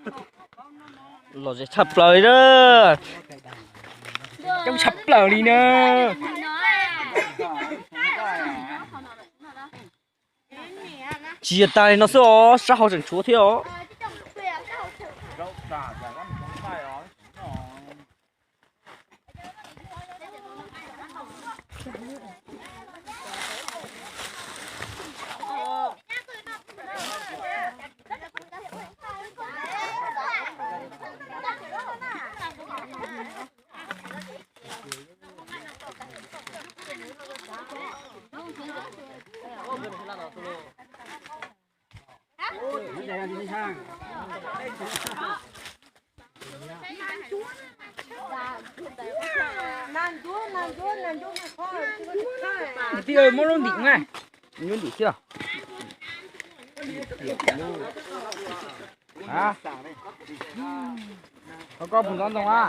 Lom zem tshaj plaws li na. Coob tshaj plaws li na. Tsis yog tag li no xwb os, sab hauv tseem tshuav thiab os. Tij, muab lub ntim na. Lub ntim xwb. Koj puas ntov ntoo a?